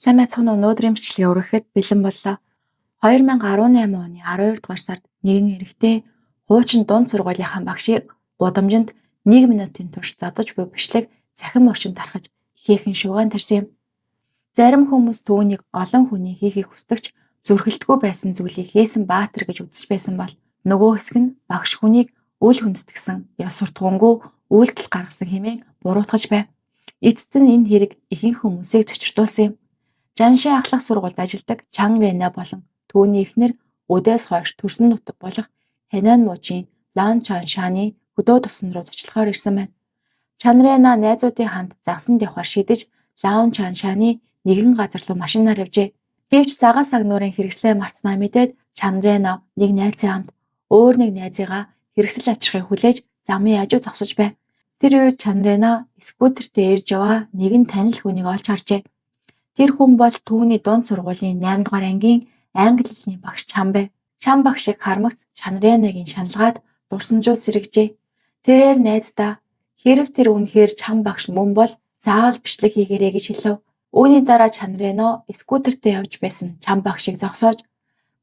Сайн байцгаана уу? Өнөөдрийн бичлэгээ өргөхөд бэлэн боллоо. 2018 оны 12 дугаар сард нэгэн эрэгтэй хуучин дунд сургуулийнхаа багшийг гудамжинд 1 минутын турш зодож буй бичлэг цахим орчинд тархаж ихээхэн шугаан тарьсан юм. Зарим хүмүүс түүнийг олон хүний хийхийг хүсдэгч зүрхэлтгүй байсан зүйлийг хийсэн баатар гэж үзэж байсан бол нөгөө хэсэг нь багш хүнийг үл хүндэтгэсэн, ёс суртахуунгүй үйлдэл гаргасан хэмээн буруутгаж байв. Эцэст нь энэ хэрэг ихэнх хүмүүсийг цочирдуулсан юм. Жаншин ахлах сургуульд ажилладаг Чан Рена болон түүний эхнэр үдээс хойш төрсөн нутаг болох Хэнань мужийн Лан Чан шааны хөдөө тосон руу зочлохоор ирсэн байна. Чан Рена найзуудын хамт загсанд явахар шийдэж Лан Чан шааны нэгэн газар руу машинаар явжээ. Гэвч загас агнуурын хэрэгслээ мартсанаа мэдээд Чан Рена нэг найзын хамт өөр нэг найзыгаа хэрэгсэл авчрахыг хүлээж замын хажуу зогсож байв. Тэр үед Чан Рена скутертэй ирж яваа нэгэн танил хүнийг олж харжээ. Тэр хүн бол түүний дунд сургуулийн 8 дугаар ангийн англи хэлний багш Чан байв. Чан багшийг хармагц Чанренагийн шаналгаад дурсамжууд сэргэжээ. Тэрээр найздаа хэрэв тэр үнэхээр Чан багш мөн бол заавал бичлэг хийгээрэй гэж хэлэв. Үүний дараа Чанрено скутертэй явж байсан Чан багшийг зогсоож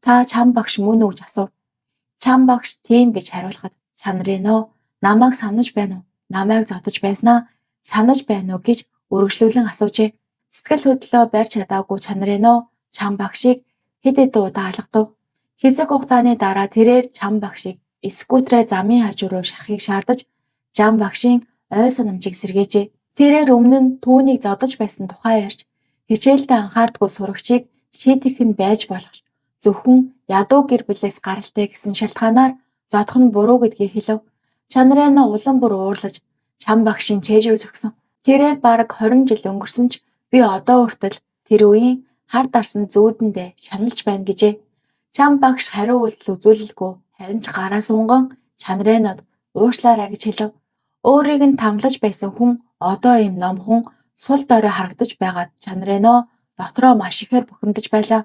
та Чан багш мөн үү гэж асуув. Чан багш тийм гэж хариулахад Чанрено намайг санаж байна уу? Намайг зодож байснаа санаж байна уу гэж үргэлжлүүлэн асуужээ. Сэтгэл хөдлөлөө барьж чадаагүй Чанрено Чан багшийг хэд хэдэн удаа алгадав. Хэсэг хугацааны дараа тэрээр Чан багшийг скутерээ замын хажуу руу шахахыг шаардаж Жан багшийн ой санамжийг сэргээжээ. Тэрээр өмнө нь түүнийг зодож байсан тухай ярьж хичээлдээ анхаардаггүй сурагчийг шийдэх нь байж болох зөвхөн ядуу гэр бүлээс гаралтай гэсэн шалтгаанаар зодох нь буруу гэдгийг хэлэв. Чанрена улам бүр уурлаж Чан багшийн цээж рүү зөксөн. Тэрээр бараг 20 жил өнгөрсөн ч би одоо хүртэл тэр үеийн хар дарсан зүүдэндээ шаналж байна гэжээ. Чан багш хариу үйлдэл үзүүлэлгүй харин ч гараа сунган Чанренод уушлаарай гэж хэлэв. Өөрийг нь тамлаж байсан хүн одоо ийм номхон сул дорой харагдаж байгаад Чанрено дотроо маш ихээр бухимдаж байлаа.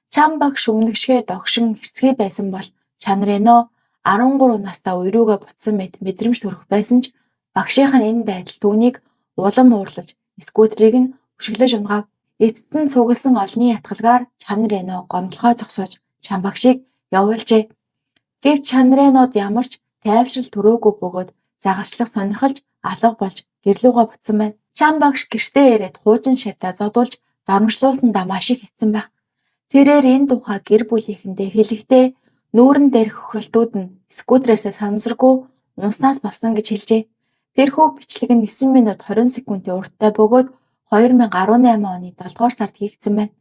Чан багш өмнөгшгөө догшин хэрцгий байсан бол Чанрено 13 настай үе рүүгээ буцсан мэт мэдрэмж төрөх байсан ч багшийнх нь энэ байдал түүнийг улам уурлаж скутерийг нь өшиглөж унгаав. Эцэст нь цугласан олонний ятгалгаар Чанрено гомдлохоо зогсоож Чан багшийг явуулжээ. Гэвч Чанренод ямар ч тайвшрал төрөөгүй бөгөөд загасчлах сонирхолж алга болж гэр лүүгээ буцсан байна. Чан багш гэртээ ирээд хуучин шавьцаа зодуулж доромжлуусандаа маш их хэцсэн байх. Тэрээр энэ тухай гэр бүлийнхэндээ хэлэхдээ нүүрэн дээрх хохиролтууд нь скутерээсээ санамсаргүй унснаас болсон гэж хэлжээ. Тэрхүү бичлэг нь 9 минут 20 секундын урттай бөгөөд 2018 оны 7 дугаар сард хийгдсэн байна.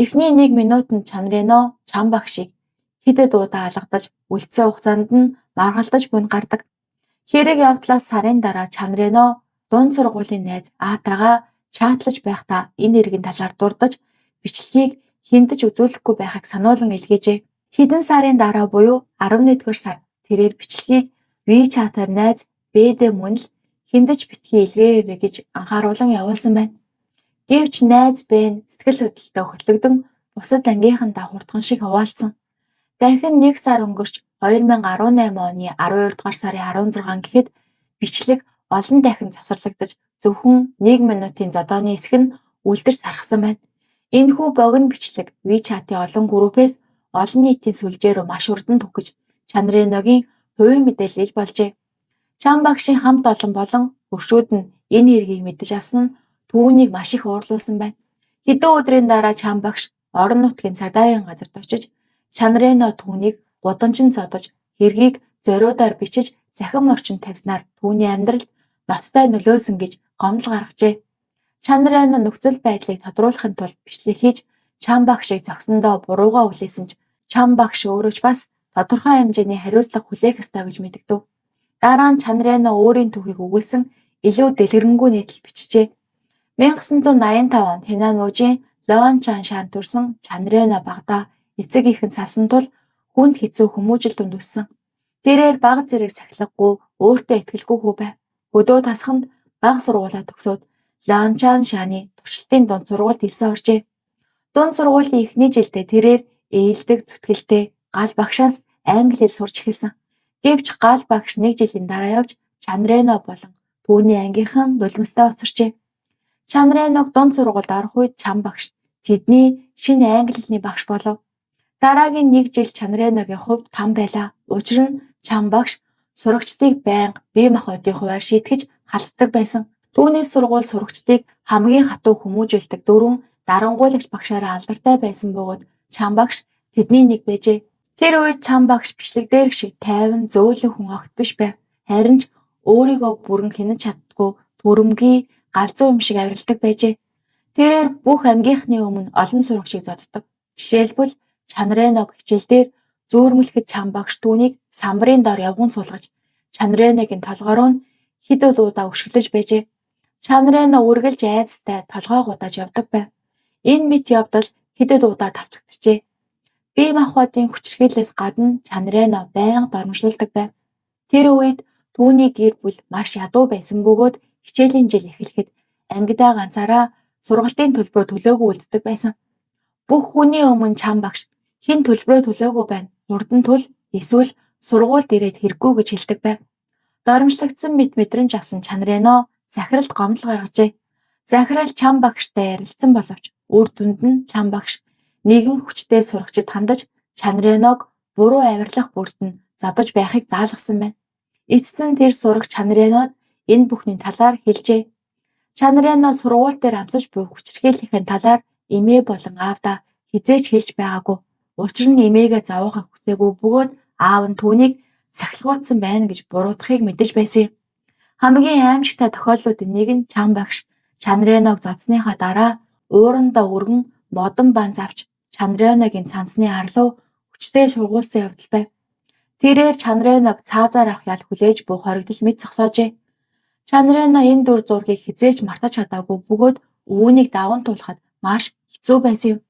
Эхний 1 минутанд Чанрено Чан багшийг хэд хэд удаа алгадаж үлдсэн хугацаанд нь маргалдаж буйн гардаг. Хэрэг явдлаас сарын дараа Чанрено дунд сургуулийн найз Аатагаа чатлаж байхдаа энэ хэргийн талаар дурдаж бичлэгийг хэнд ч үзүүлэхгүй байхыг сануулан илгээжээ. Хэдэн сарын дараа буюу 11-р сард тэрээр бичлэгийг WeChat-аар найз Б-дээ мөн л хэнд ч битгий илгээгээрэй гэж анхааруулан явуулсан байна. Гэвч найз Б нь сэтгэл хөдлөлтөд хөтлөгдөн бусад ангийнхантаа хурдхан шиг хуваалцсан. Дахин нэг сар өнгөрч 2018 оны 12 дугаар сарын 16 гэхэд бичлэг олон дахин завсарлагдаж зөвхөн 1 минутын зодооны хэсэг нь үлдэж тархсан байна. Энэхүү богино бичлэг WeChat-ийн олон группээс олон нийтийн сүлжээ рүү маш хурдан түгэж Чанреногийн хувийн мэдээлэл болжээ. Чан багшийн хамт олон болон хөршүүд нь энэ хэргийг мэдэж авсан нь түүнийг маш их уурлуулсан байна. Хэдэн өдрийн дараа Чан багш орон нутгийн цагдаагийн газарт очиж Чанрено түүнийг гудамжинд зодож хэргийг зориудаар бичиж цахим орчинд тавьснаар түүний амьдралд ноцтой нөлөөлсөн гэж гомдол гаргажээ. Чанрено нөхцөл байдлыг тодруулахын тулд бичлэг хийж Чан багшийг зогсондоо буруугаа хүлээсэн ч Чан багш өөрөө ч бас тодорхой хэмжээний хариуцлага хүлээх ёстой гэж мэдэгдэв. Дараа нь Чанрено өөрийн түүхийг өгүүлсэн илүү дэлгэрэнгүй нийтлэл бичжээ. 1985 онд Хэнань мужийн Лончан шаан төрсэн Чанрено багадаа эцэг эх нь салсан тул хүнд хэцүү хүмүүжил дунд өссөн. Тэрээр бага зэрэг сахилгагүй, өөртөө итгэлгүй хүү байв. Хөдөө тасханд бага сургуулаа төгсөөд Лончан шааны туршилтын дунд сургуульд элсэн оржээ. Дунд сургуулийн эхний жилдээ тэрээр ээлдэг, зүтгэлтэй гал багшаас англи хэл сурч эхэлсэн. Гэвч гал багш нэг жилийн дараа явж Чанрено болон түүний ангийнхан нулимстай уцарчээ. Чанрэног дунд сургуульд орох үед Чам багш тэдний шинэ англи хэлний багш болов. Дараагийн нэг жил Чанрэногийн хувьд там байлаа. Учир нь Чам багш сурагчдыг байнга бие махбодын хувиар шийтгэж халддаг байсан. Түүний сургууль сурагчдыг хамгийн хатуу хүмүүжүүлдэг дөрвөн дарангуйлагч багшаараа алдартай байсан бөгөөд Чам багш тэдний нэг байжээ. Тэр үед Чам багш бичлэг дээрх шиг тайван зөөлөн хүн огт биш байв. Харин ч өөрийгөө бүрэн хянаж чаддаггүй төрөмгий галзуу юм шиг авиралдаг байжээ. Тэрээр бүх ангийнхны өмнө олон сурагчийг зоддог. Жишээлбэл Чанрэног хичээл дээр зөөрмөлөхөд Чам багш түүнийг самбарын доор явган суулгаж Чанрэногийн толгой руу нь хэд удаа өшиглөж байжээ. Чанрэно үргэлж айдастай толгой гудааж явдаг байв. Энэ мэт явдал хэд удаа тавцагджээ. Бие махбодын хүчирхийллээс гадна Чанрэно байнга доромжлуулдаг байв. Тэр үед түүний гэр бүл маш ядуу байсан бөгөөд хичээлийн жил эхлэхэд ангидаа ганцаараа сургалтын төлбөрөө төлөөгүй үлддэг байсан. Бүх хүний өмнө Чам багш хэн төлбөрөө төлөөгүй байна, хурдан төл эсвэл сургуульд ирээд хэрэггүй гэж хэлдэг байв. Доромжлогдсон мэт мэдрэмж авсан Чанрэно захиралд гомдол гаргажээ. Захирал Чам багштай ярилцсан боловч үр дүнд нь Чам багш нэгэн хүчтэй сурагчид хандаж Чанрэног буруу авирлах бүрт нь зодож байхыг даалгасан байна. Эцэст нь тэр сурагч Чанрэнод энэ бүхний талаар хэлжээ. Чанрэно сургууль дээр амсаж буй хүчирхийллийнхээ талаар эмээ болон аавдаа хэзээ ч хэлж байгаагүй. Учир нь эмээгээ зовоохыг хүсээгүй бөгөөд аав нь түүнийг цахилгуутсан байна гэж буруутгахыг мэдэж байсан юм. Хамгийн аимшигтай тохиолдлуудын нэг нь Чам багш Чанрэног зодсоныхоо дараа уурандаа өргөн модон бан завч Чанрэногийн цансны ар руу хүчтэй шургуулсан явдал байв. Тэрээр Чанрэног цаазаар авах ял хүлээж буй хоригдол мэт зогсоожээ. Чанрэно энэ дүр зургийг хэзээ ч мартаж чадаагүй бөгөөд үүнийг даван туулахад маш хэцүү байсан юм.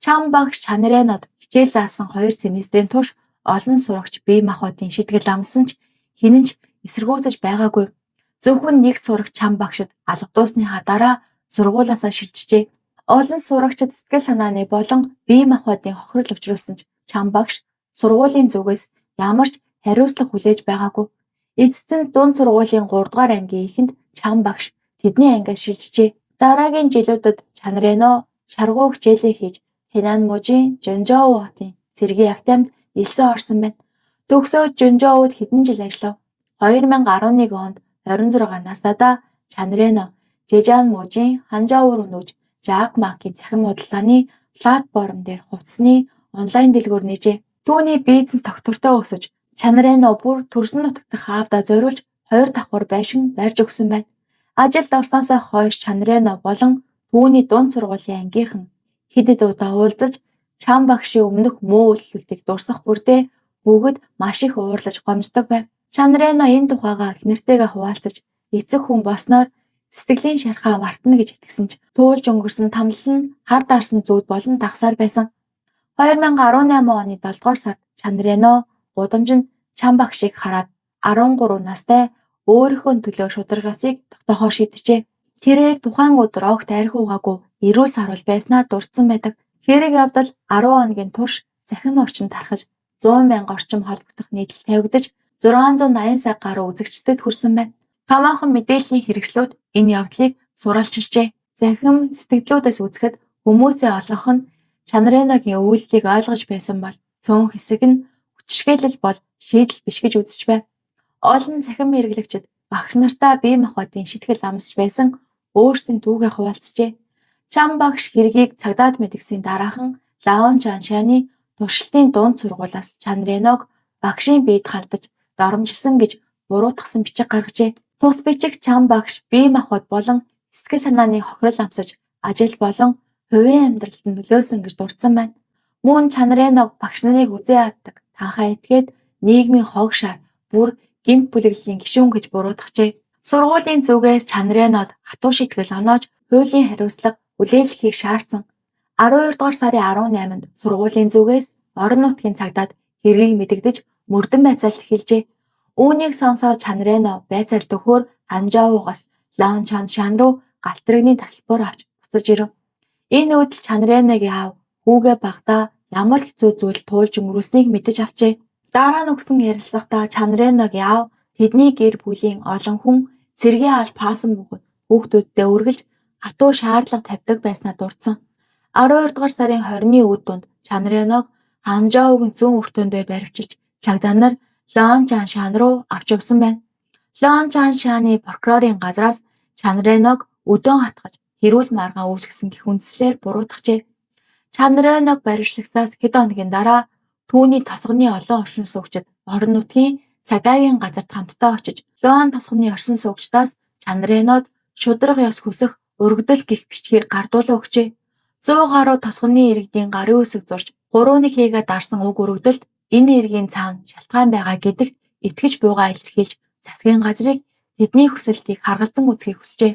Чам багш Чанрэнод хичээл заасан 2 семестрийн турш олон сурагч бие махбодын шийтгэл амссан ч хэн нь ч эсэргүүцэж байгаагүй. Зөвхөн нэг сурагч Чам багшид алгадуусныхаа дараа сургуулиасаа шилжжээ. Олон сурагчид сэтгэл санааны болон бие махбодын хохирол учруулсан ч Чам багш сургуулийн зүгээс ямар ч хариуцлага хүлээж байгаагүй. Эцэст нь дунд сургуулийн 3 дугаар ангийн эхэнд Чам багш тэдний ангиас шилжжээ. Дараагийн жилүүдэд Чанрэно шаргуу хичээлээ хийж Хэнань мужийн Жонжоу хотын цэргийн академид элсэн орсон байна. Төгсөөд Жонжоуд хэдэн жил ажиллав. 2011 онд 26 настайдаа Чанрэно Жэжан мужийн Ханжоу руу нүүж Жак Макийн цахим худалдааны платформ дээр хувцсны онлайн дэлгүүр нээжээ. Түүний бизнес тогтвортой өсөж Чанрэно бүр төрсөн нутаг дахь аавдаа зориулж 2 давхар байшин барьж өгсөн байна. Ажилд орсноосоо хойш Чанрэно болон түүний дунд сургуулийн ангийнхан хэд хэд удаа уулзаж Чам багшийн өмнөх муу үйлдэлүүдийг дурсах бүрдээ бүгд маш их уурлаж гомддог байв. Чанрэно энэ тухайгаа эхнэртэйгээ хуваалцаж эцэг хүн болсноор сэтгэлийн шархаа мартна гэж итгэсэн ч туулж өнгөрсөн тамлал нь хар даарсан зүүд болон дагасаар байсан. 2018 оны 7 дугаар сард Чанрэно гудамжинд Чам багшийг хараад 13 настай өөрийнхөө төлөө шударгасыг тогтоохоор шийджээ. Тэрээр тухайн өдөр огт архи уугаагүй эрүүл саруул байснаа дурдсан байдаг. Хэрэг явдал 10 хоногийн турш цахим орчинд тархаж 100 мянга орчим холбогдох нийтлэл тавигдаж 680 сая гаруй үзэгчдэд хүрсэн байна. Томоохон мэдээллийн хэрэгслүүд энэ явдлыг сурвалжилжээ. Захим сэтгэлдлүүдээс үзэхэд хүмүүсийн олонх нь Чанрэногийн үйлдэлийг ойлгож байсан бол цөөн хэсэг нь хүчирхийлэл бол шийдэл биш гэж үзэж байв. Олон цахим хэрэглэгчид багш нартаа бие махбодын шийтгэл амсч байсан өөрсдийн түүхээ хуваалцжээ. Чам багш хэргийг цагдаад мэдгэсийн дараахан Лаон Чаншааны туршилтын дунд сургуулиас Чанрэног багшийн биед халдаж доромжилсан гэж буруутгасан бичиг гаргажээ. Тус бичиг Чам багш бие махбод болон сэтгэл санааны хохирол амсаж ажил болон хувийн амьдралд нь нөлөөлсөн гэж дурдсан байна. Мөн Чанрэног багш нарыг үзэн яддаг, танхаа этгээд нийгмийн хог шар бүр гэмт бүлэглэлийн гишүүн гэж буруутгажээ. Сургуулийн зүгээс Чанрэнод хатуу шийтгэл оноож хуулийн хариуцлага хүлээлгэхийг шаардсан. 12 дугаар сарын 18-нд сургуулийн зүгээс орон нутгийн цагдаад хэргийг мэдэгдэж мөрдөн байцаалт эхэлжээ. Үүнийг сонсоод Чанрэно байцаалт өгөхөөр Ханжоугаас Лаон Чаншан руу галт тэрэгний тасалбар авч буцаж ирэв. Энэ үйлдэл Чанрэногийн аав хүүгээ багадаа ямар хэцүү зүйл туулж өнгөрүүлснийг мэдэж авчээ. Дараа нь өгсөн ярилцлагадаа Чанрэногийн аав тэдний гэр бүлийн олон хүн цэргийн аль паасан бөгөөд хүүхдүүддээ үргэлж хатуу шаардлага тавьдаг байснаа дурдсан. 12 дугаар сарын 20-ны үд дунд Чанрэног Ханжоугийн зүүн өртөөн дээр баривчилж цагдаа нар Лончан шаан руу авч явсан байна. Лончан шааны прокурорын газраас Чанрэног өдөөн хатгаж хэрүүл маргаан үүсгэсэн гэх үндслээр буруутгажээ. Чанрэног баривчлагсаас хэд хоногийн дараа түүний тосгоны олон оршин суугчид орон нутгийн цагдаагийн газарт хамтдаа очиж Лон тосгоны оршин суугчдаас Чанрэнод шударга ёс хүсэх өргөдөл гэх бичгийг гардуулан өгчээ. 100 гаруй тосгоны иргэдийн гарын үсэг зурж 3-1 хийгээ дарсан уг өргөдөлд энэ эргийн цаана шалтгаан байгаа гэдэгт итгэж буйгаа илэрхийлж засгийн газрыг тэдний хүсэлтийг харгалзан үзэхийг хүсжээ.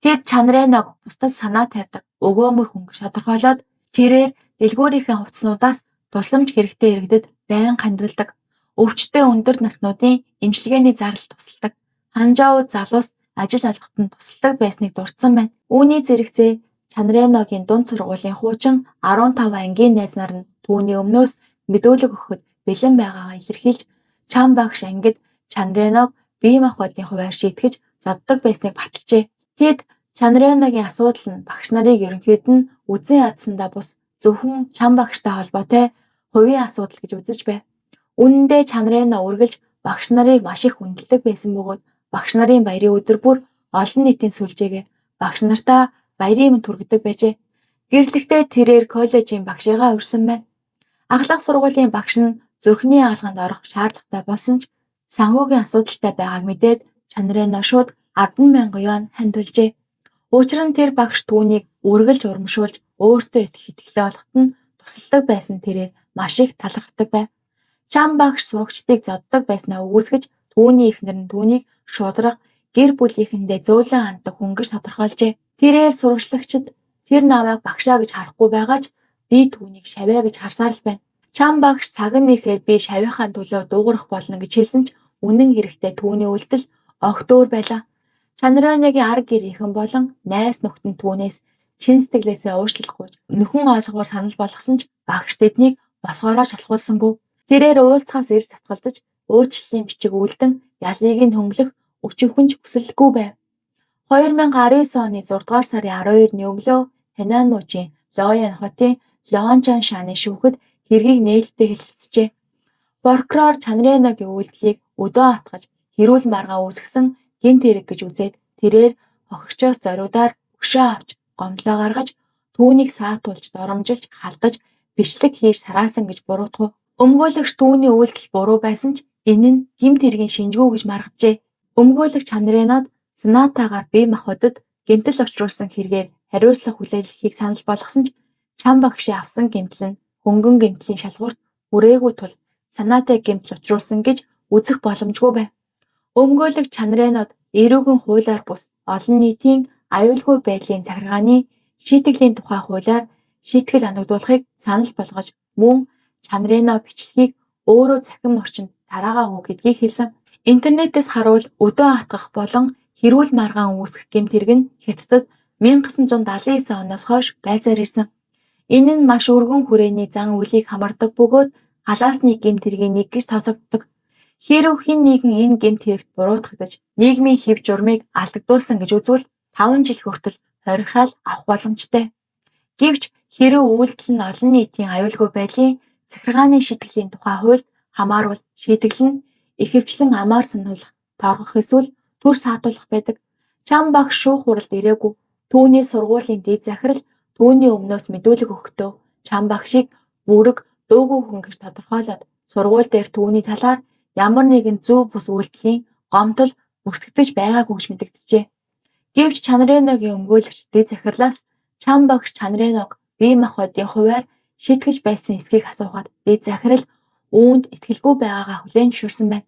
Тэд Чанрэног бусдад санаа тавьдаг өгөөмөр хүн гэж тодорхойлоод тэрээр дэлгүүрийнхээ хувцаснуудаас тусламж хэрэгтэй иргэдэд байнга хандвалдаг. Өвчтөй өндөр наснуудын эмчилгээний зардал тусалдаг. Ханжоуд залуус ажил олгоход нь тусалдаг байсныг дурдсан байна. Үүний зэрэгцээ Чанрэногийн дунд сургуулийн хуучин 15 ангийн найз нар нь түүний өмнөөс мэдүүлэг өгөхөд бэлэн байгаагаа илэрхийлж Чам багш ангид Чанрэног бие махбодын хувиар шийтгэж зоддог байсныг баталжээ. Тэд Чанрэногийн асуудал нь багш нарыг ерөнхийд нь үзэн ядсандаа бус зөвхөн Чам багштай холбоотой хувийн асуудал гэж үзэж байв. Үнэн дээр Чанрэно үргэлж багш нарыг маш их хүндэлдэг байсан бөгөөд багш нарын баярын өдөр бүр олон нийтийн сүлжээгээр багш нартаа баярын мэнд хүргэдэг байжээ. Гэрлэхдээ тэрээр коллежийн багшигаа урьсан байна. Ахлах сургуулийн багш нь зүрхний хагалгаанд орох шаардлагатай болсон ч санхүүгийн асуудалтай байгааг мэдээд Чанрэно шууд 10,000 юань хандвалжээ. Учир нь тэр багш түүнийг үргэлж урамшуулж өөртөө итгэх итгэлээ олоход нь тусалдаг байсан тэрээр маш их талархдаг байв. Чам багш сурагчдыг зоддог байснаа үгүйсгэж түүний эхнэр нь түүнийг шударга гэр бүлийнхэндээ зөөлөн ханддаг хүн гэж тодорхойлжээ. Тэрээр сурагчлагчид тэр намайг багшаа гэж харахгүй байгаа ч би түүнийг шавиа гэж харсаар л байна. Чам багш цаг нь ирэхээр би шавийнхаа төлөө дуугарах болно гэж хэлсэн ч үнэн хэрэгтээ түүний үйлдэл огт өөр байлаа. Чанрэногийн ар гэрийнхэн болон найз нөхдөд нь түүнээс чин сэтгэлээсээ уучлал гуйж нөхөн ойлгомоор санал болгосон ч багш тэднийг босгоороо шалхуулсангүй. Тэрээр уулзахаас эрс татгалзаж уучлалын бичиг үлдэн ялыг нь хөнгөлөх өчүүхэн ч хүсэлгүй байв. 2019 оны 6 дугаар сарын 12-ны өглөө Хэнань мужийн Лоян хотын Лончан шааны шүүхэд хэргийг нээлттэй хэлэлцжээ. Прокурор Чанрэногийн үйлдэлийг өдөө атгаж хэрүүл маргаан үүсгэсэн гэмт хэрэг гэж үзээд тэрээр хохирогчоос зориудаар өшөө авч гомдлоо гаргаж түүнийг саатуулж доромжилж халдаж бичлэг хийж сараасан гэж буруутгав. Өмгөөлөгч түүний үйлдэл буруу байсан ч энэ нь гэмт хэргийн шинжгүй гэж маргажээ. Өмгөөлөгч Чанрэнод санаатаагаар бие махбодод гэмтэл учруулсан хэрэгээр хариуцлага хүлээлгэхийг санал болгосон ч Чам багшийн авсан гэмтэл нь хөнгөн гэмтлийн шалгуурт хүрээгүй тул санаатай гэмтэл учруулсан гэж үзэх боломжгүй байв. Өмгөөлөгч Чанрэнод эрүүгэн хуулиар бус олон нийтийн аюулгүй байдлын захиргааны шийтгэлийн тухай хуулиар шийтгэл оногдуулахыг санал болгож мөн Чанрэно бичлэгийг өөрөө цахим орчинд тараагаагүй гэдгийг хэлсэн. Интернетээс харуул өдөө атгах болон хэрүүл маргаан үүсгэх гэмт хэрэг нь Хятадд 1979 оноос хойш байцаар ирсэн. Энэ нь маш өргөн хүрээний зан үйлийг хамардаг бөгөөд халаасны гэмт хэргийн нэг гэж тооцогддог. Хэрэв хэн нэгэн энэ гэмт хэрэгт буруутгагдаж нийгмийн хэв журмыг алдагдуулсан гэж үзвэл 5 жил хүртэл хорихаал авах боломжтой. Гэвч хэрэв үйлдэл нь олон нийтийн аюулгүй байдлын захиргааны шийтгэлийн тухай хуульд хамааруул шийтгэл нь ихэвчлэн амаар сануулах, торгох эсвэл төр саатуулах байдаг. Чам багш шүүх хуралд ирээгүй. Түүний сургуулийн дэд захирал түүний өмнөөс мэдүүлэг өгөхдөө Чам багшийг бүрэг дуугүй хүн гэж тодорхойлоод сургууль дээр түүний талаар ямар нэгэн зөв бус үйлдэлийн гомдол бүртгэгдэж байгаагүй гэж мэдэгджээ. Гэвч Чанрэногийн өмгөөлөгч дэд захирлаас Чам багш Чанрэног бие махбодын хувиар шийтгэж байсан эсэхийг асуухад дэд захирал үүнд итгэлгүй байгаагаа хүлээн зөвшөөрсөн байна.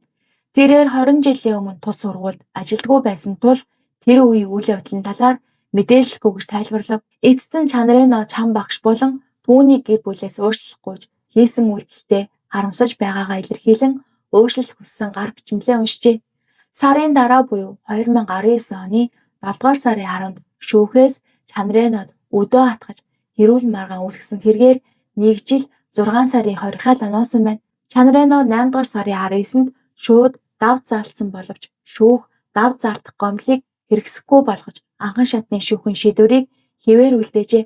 Тэрээр 20 жилийн өмнө тус сургуульд ажилдгүй байсан тул тэр үеийн үйл явдлын талаар мэдээлэлгүй гэж тайлбарлав. Эцэст нь Чанрэно Чам багш болон түүний гэр бүлээс уучлал гуйж хийсэн үйлдэлтэй харамсаж байгаагаа илэрхийлэн уучлал хүссэн гар бичмэлээ уншжээ. Сарын дараа буюу 2019 оны 7 дугаар сарын 10-нд шүүхээс Чанрэнод өдөө атгаж хэрүүл маргаан үүсгэсэн хэрэгээр 1 жил 6 сарын хорихаал оноосон байна. Чанрэно 8 дугаар сарын 19-нд шууд дав заалтсан боловч шүүх дав заалтах гомдлыг хэрэгсэхгүй болгож анхан шатны шүүхийн шийдвэрийг хэвээр үлдээжээ.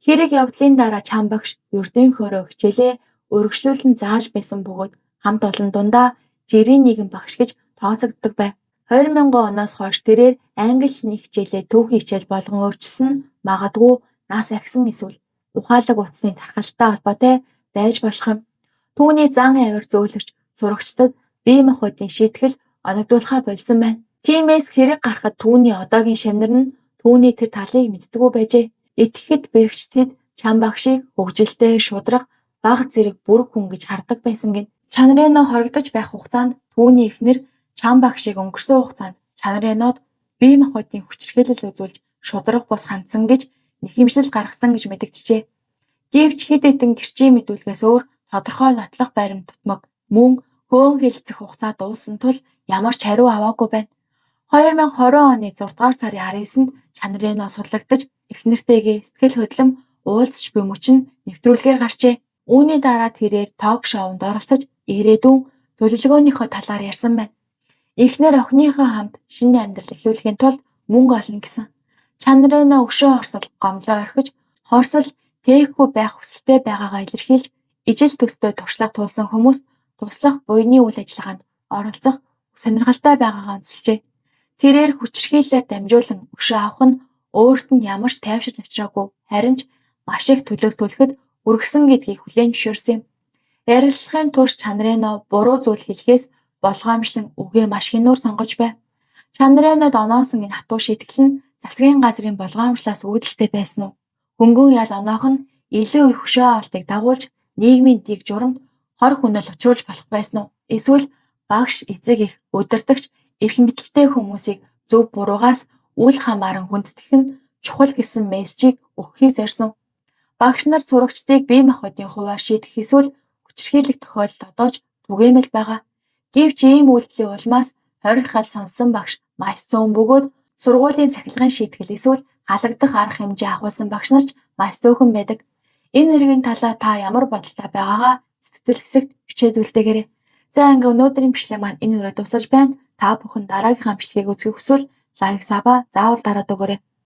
Хэрэг явдлын дараа Чан багш ердийн хөөрөө хичээлээ өргөжлүүлэн зааж байсан бөгөөд хамт олон дундаа жирийн нэгэн багш гэж тооцогддог байв. 2000 оноос хойш тэрээр англи хэлний хичээлээ түүхийн хичээл болгон өөрчилсөн нь магадгүй нас ахисан эсвэл ухаалаг утасны тархалттай холбоотой байж болох юм. Түүний зан авир зөөлрч сурагчдад бие махбодын шийтгэл оногдуулахаа болсон байна. Тиймээс хэрэг гарахад түүний одоогийн шавнар нь түүний тэр талыг мэддэггүй байжээ. Итгэхэд бэрхжтэд Чан багшийг хөгжилтэй, шударга, бага зэрэг бүрэг хүн гэж хардаг байсан гэнэ. Чанрено хоригдож байх хугацаанд түүний эхнэр Чан багшийг өнгөрсөн хугацаанд Чанренод бие махбодын хүчирхийлэл үзүүлж шударга бус хандсан гэж нэхэмжлэл гаргасан гэж мэдэгджээ. Гэвч хэд хэдэн гэрчийн мэдүүлгээс өөр тодорхой нотлох баримт дутмаг мөн хөөн хэлэлцэх хугацаа дууссан тул ямар ч хариу аваагүй байна. 2020 оны 6 дугаар сарын 19-нд Чанрено судлагдаж эхнэртэйгээ сэтгэл хөдлөм уулзч буй мөч нь нэвтрүүлгээр гарчээ. Үүний дараа тэрээр ток шоунд оролцож ирээдүйн төлөвлөгөөнийхөө талаар ярьсан байна. Эхнэр охиныхоо хамт шинэ амьдрал эхлүүлэхийн тулд мөнгө олно гэсэн. Чанрено өшөө хорсол гомдлоо орхиж хорсол тээхгүй байх хүсэлтэй байгаагаа илэрхийлж ижил төстэй туршлага туулсан хүмүүст туслах буйны үйл ажиллагаанд оролцох сонирхолтой байгаагаа онцолжээ. Тэрээр хүчирхийллээр дамжуулан өшөө авах нь өөрт нь ямар ч тайвшрал авчираагүй, харин ч маш их төлөөс төлөхөд хүргэсэн гэдгийг хүлээн зөвшөөрсөн юм. Ярилцлагын турш Чанрено буруу зүйл хэлэхээс болгоомжлон үгээ маш хянуур сонгож байв. Чанренод оноосон энэ хатуу шийтгэл нь засгийн газрын болгоомжлоос үүдэлтэй байсан уу? Хөнгөн ял оноох нь илүү их өшөө авалтыг дагуулж нийгмийн дэг журамд хор хөнөөл учруулж болох байсан уу? Эсвэл багш, эцэг эх, удирдагч, эрх мэдэлтэй хүмүүсийг зөв буруугаас үл хамааран хүндэтгэх нь чухал гэсэн мессежийг өгөхийг зорьсон уу? Багш нар сурагчдыг бие махбодын хувиар шийдэх эсвэл хүчирхийлэх тохиолдол одоо ч түгээмэл байгаа. Гэвч ийм үйлдэлийн улмаас 20 хал сонссон багш маш цөөн бөгөөд сургуулийн цахилгаан шийтгэл эсвэл халагдах арга хэмжээ ахуулсан багш нар ч маш цөөхөн байдаг. Энэ хэргийн талаар та ямар бодолтой байгаагаа сэтгэл хэсэгт бичээд үлдээгээрэй. За ингээ өнөөдрийн бичлэг маань энэ хүрээд дуусаж байна. Та бүхэн дараагийнхаа бичлэгийг үзэхийг хүсвэл like, sub заавал дараад өгөөрэй.